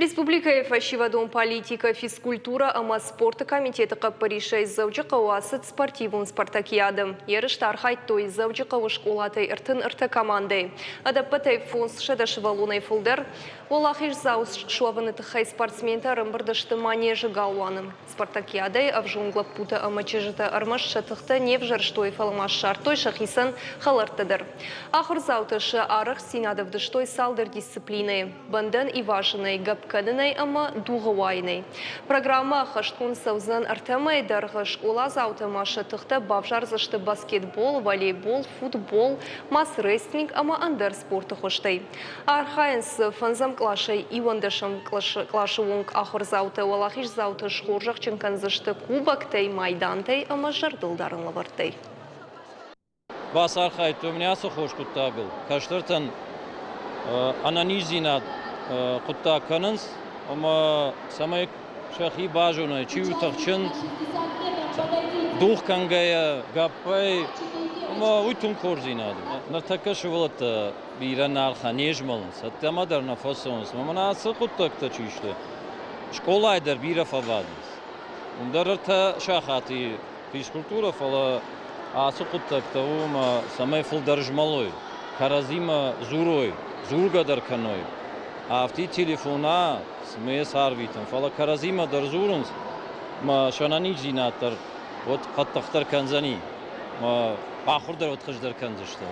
Республикӕйы фӕсивӕдон политикӕ, физкультурӕ ӕмӕ спорты комитеты хъӕппӕрисӕй Дзӕуджыхъӕуы ацыд спортивон спартакиадӕ. Ерысты архайдтой Дзӕуджыхъӕуы скъолатӕй 33 командӕйы. Ӕдӕппӕтӕй 500 сывӕллонӕй фылдӕр. Уӕлахиздзау суӕвыны тыххӕй спортсментӕ ӕрӕмбырд сты Манежы галуаны. Спартакиадӕйы ӕвзонг лӕппутӕ ӕмӕ чызджытӕ ӕрмӕст сӕ тыхтӕ не взӕрстой, фӕлӕ ма ссардтой сӕхицӕн хӕлӕрттӕ дӕр. Ахуырдзаутӕ сӕ арӕхстдзинад ӕвдыстой цалдӕр дисциплинӕйы – бӕндӕн ивазынӕй, гӕпп кӕнынӕй ӕмӕ дугъы уайынӕй. Программӕ ӕххӕстгонд цӕудзӕн ӕртӕ мӕйы дӕргъы. Скъоладзаутӕ ма сӕ тыхтӕ бавзардзысты баскетбол, волейбол, футбол, мас-рестлинг ӕмӕ ӕндӕр спорты хуызтӕй. Архайынц дзы фӕндзӕм къласӕй иуӕндӕсӕм къласы онг ахуырдзаутӕ уӕлахиздзауты схорзӕхджын кӕндзысты кубоктӕй, майдантӕй ӕмӕ зӕрдылдарӕн лӕвӕрттӕй. Бацархайдтон мын ацы хорз хъуыддагыл. Кӕстӕртӕн ӕнӕниздзинад хъуыддаг кӕнынц ӕмӕ цӕмӕй сӕхи базоной, чи у тыхджын, дух кӕнгӕйӕ, гӕппӕй, ӕмӕ уый тынг хорздзинад у. Ныртӕккӕ сывӕллӕттӕ бирӕ нӕ архайынц, не змӕлынц, ӕддӕмӕ дӕр нӕ фӕцӕуынц. Ӕмӕ мӕнӕ ацы хъуыддӕгтӕ чи сты, скъолайы дӕр бирӕ фӕбадынц. Уым дӕр ӕртӕ сахаты физкультурӕ, фӕлӕ ацы хъуыддӕгтӕ у, ӕмӕ цӕмӕй фылдӕр змӕлой, кӕрӕдзимӕ дзурой, дзургӕ дӕр кӕной. Афтид телефона цымӕ сӕрвитын, фӕлӕ кӕрӕдзимӕ дӕр дзурынц, мӕ сӕнӕниздзинад дӕр уӕд хъӕддыхдӕр кӕндзӕни, мӕ ахуыр дӕр уӕд хуыздӕр кӕндзысты.